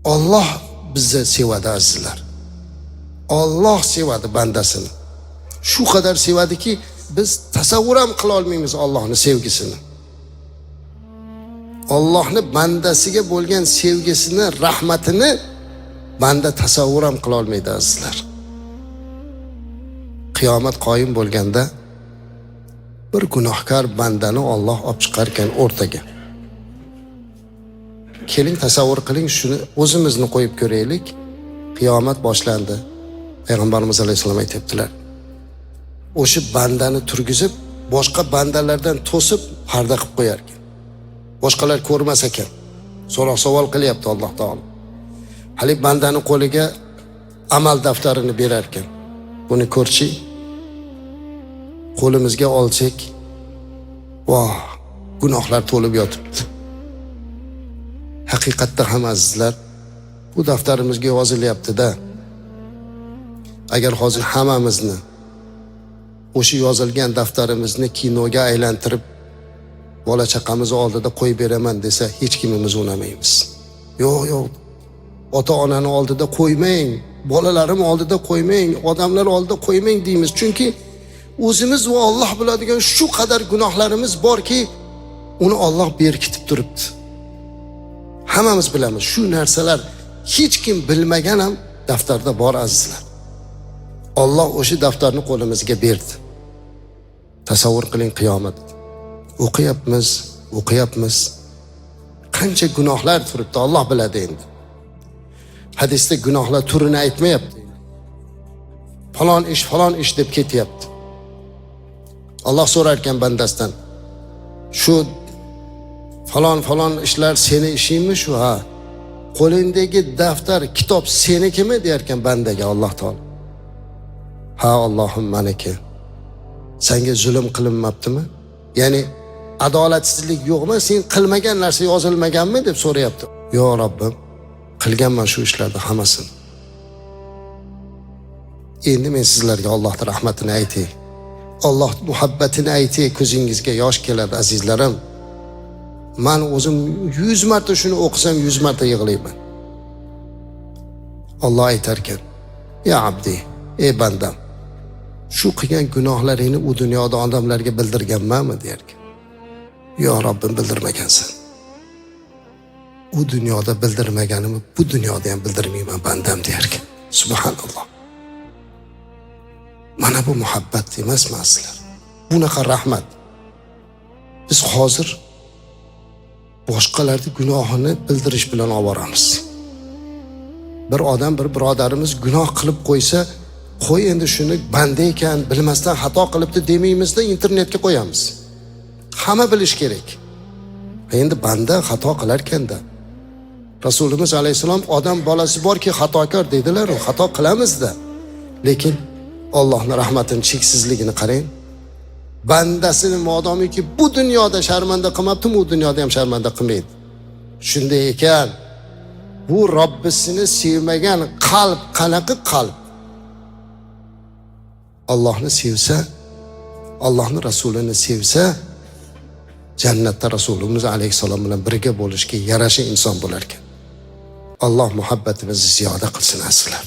Olloh bizni sevadi, azizlar. Olloh sevadi bandasini. Shu qadar sevadiki, biz tasavvur ham qila olmaymiz Allohni sevgisini. Allohni bandasiga bo'lgan sevgisini, rahmatini banda tasavvur ham qila olmaydi, azizlar. Qiyomat qoyim bo'lganda bir gunohkor bandani Olloh olib chiqarkan o'rtaga. Keling, tasavvur qiling, shuni o'zimizni qo'yib ko'raylik. Qiyomat boshlandi. Payg'ambarimiz alayhissalom aytyaptilar. O'sha bandani turgizib, boshqa bandalardan to'sib parda qilib qo'yar ekan. Boshqalar ko'rmas ekan. So'roq savol qilyapti Alloh taolo. Hali bandani qo'liga amal daftarini berar ekan. Buni ko'rchi, qo'limizga olsak, voh, gunohlar to'lib yotibdi. Haqiqatda ham, azizlar, bu daftarimizga yozilyapti-da. Agar hozir hammamizni o'sha yozilgan daftarimizni kinoga aylantirib bola chaqamiz oldida qo'yib beraman desa, hech kimimiz unamaymiz. Yo'q, yo'q. Ota onani oldida qo'ymang, bolalarim oldida qo'ymang, odamlar oldida qo'ymang deymiz. Chunki o'zimiz va Alloh biladigan shu qadar gunohlarimiz borki, uni Alloh berkitib turibdi. Hammamiz bilamiz, shu narsalar hech kim bilmagan ham daftarda bor, azizlar. Alloh o'sha daftarni qo'limizga berdi. Tasavvur qiling, qiyomat. O'qiyapmiz, o'qiyapmiz. Qancha gunohlar turibdi, Alloh biladi endi. Hadisda gunohlar turini aytmayapti. Falon ish, falon ish deb ketyapti. Alloh so'rar ekan bandasidan. Shu falon falon ishlar seni ishingmi shu, ha? Qo'lingdagi daftar, kitob senikimi derkan bandaga Alloh taolo. Ha, Allohim, meniki. Senga zulm qilinmabdimi? Ya'ni adolatsizlik yo'qmi? Sen qilmagan narsa yozilmaganmi deb so'rayapti. Yo'q, Robbim, qilganman shu ishlarni hammasini. Endi men sizlarga Allohning rahmatini aytay. Alloh muhabbatini aytay, ko'zingizga yosh keladi, azizlarim. Men o'zim 100 marta shuni o'qisam 100 marta yig'layman. Alloh aytarkan: "Ya abdi, ey bandam, shu qilgan gunohlaringni u dunyoda odamlarga bildirganmanmi?" derkan. Yo Robbim, bildirmagansan. U dunyoda bildirmaganimni bu dunyoda ham bildirmayman bandam derkan. Subhanalloh. Mana bu muhabbat emasmi, azizlar? Bunaqa rahmat. Biz hozir boshqalarni gunohini bildirish bilan oboramiz. Bir odam, bir birodarimiz gunoh qilib qo'ysa, qo'y endi shuni, banda ekan, bilmasdan xato qilibdi demaymizda, internetga qo'yamiz. Hamma bilish kerak. Endi banda xato qilarkanda. Rasulimiz alayhissalom odam bolasi borki xatokor dedilar, u xato qilamizda. Lekin Allohning rahmatining cheksizligini qarang. Bandasini modomiki bu dunyoda sharmanda qilmabdimi, u dunyoda ham sharmanda qilmaydi. Shunday ekan, bu Robbisini sevmagan qalb qanaqa qalb? Allohni sevsa, Allohni rasulini sevsa, jannatda Rasulimiz alayhissalom bilan birga bo'lishga yarasha inson bo'lar ekan. Alloh muhabbatimizni ziyoda qilsin, azizlar.